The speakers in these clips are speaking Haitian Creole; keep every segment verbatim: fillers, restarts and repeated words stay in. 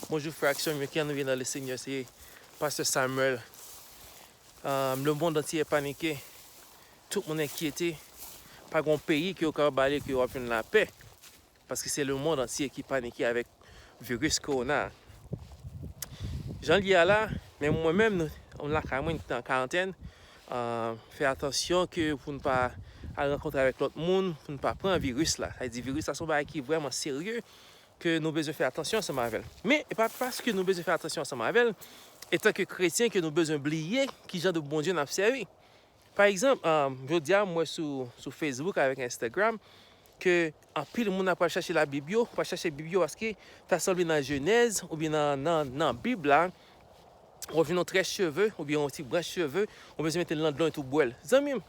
Bonjou frè ak sè m yo, ki an nou ye nan le Senyè, se Pastè Samuel. Um, le monde entier est paniqué. Tout moun enkyete. Pa gen yon peyi ke yo kapab ale ke yo ap jwenn lapè. Paske se le monde entier ki panike avèk viris kowona. Jan l ye a la, men mwen menm, nou, m lakay mwen, nou te an karantèn. Uh, fè atansyon ke pou n pa al rankontre avèk lòt moun, pou n pa pran viris la. Sa vle di viris la se yon bagay ki vrèman serye, ke nou bezwen fè atansyon ansanm avè l. Men, e pa paske nou bezwen fè atansyon ansanm avè l, etanke kretyen, ke nou bezwen bliye ki jan de Bondye n ap sèvi. Pa egzanp, um, jodi a, m wè sou, sou Facebook avèk Instagram, ke anpil moun ap pral chache Labib yo, pral chache Bib yo, paske ta sanble nan Jenèz, oubyen nan, nan, nan Bib la, w ap jwenn yon trè cheve, oubyen yon ti branch cheve, ou bezwen mete l nan dlo epi w bwè l. Zanmi m,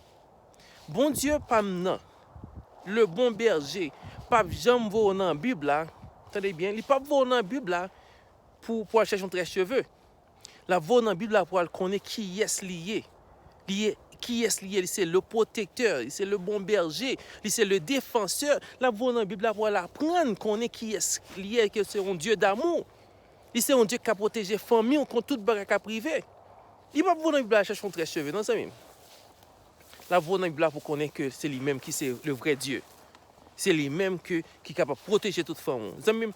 Bondye pa m nan, le bon berger, p ap janm voye w nan Bib la, tande byen, li p ap voye w nan Bib la pou, pou al chèche yon trè cheve. L ap voye w nan Bib la pou al konnen kiyès li ye. Li ye, kiyès li ye, li se le protecteur, li se le bon berger, li se le défenseur. L ap voye w nan Bib la pou al aprann konnen kiyès li ye, ke se yon Dye damou. Li se yon Dye k ka pwoteje fanmi w kont tout bagay k ap rive. Li p ap voye w nan Bib la chèche yon trè cheve, non, zanmi m. L ap voye w nan Bib la pou konnen ke se li menm ki se le vrè Dye. Se li menm ke, ki kapab pwoteje tout fanmi w. Zanmi m,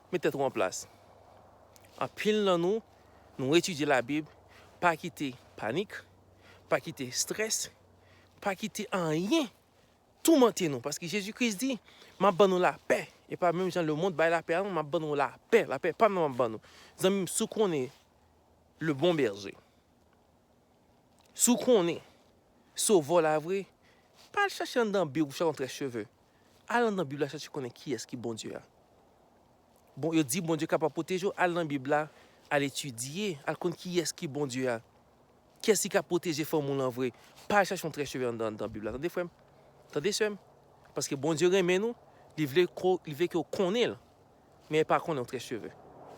met tèt ou an plas. Anpil nan nou, nou etidye Labib, pa kite panik, pa kite estrès, pa kite anyen toumante nou. Paske Jezi Kris di, m ap ban nou lapè. E pa menm jan lemonn bay lapè a nou, m ap ban nou lapè. Lapè pa m nan m ap ban nou. Zanmi m, si w konnen le bon berger, si w konnen Sovè w la vre, pa al chache anndan Bib ou chèche yon trè cheve. Al anndan Bib la chèche konnen kiyès ki Bondye a. Bon, yo di Bondye kapab pwoteje w, al nan Bib la, al etidye, al konn kiyès ki Bondye a. Kiyès ki ka pwoteje fanmi w lan vre. Pa al chache yon trè cheve anndan, anndan Bib la. Tande, frè m? Tande, sè m? Paske Bondye renmen nou, li vle ko, li vle ke w konnen l. Men pa konnen yon trè cheve.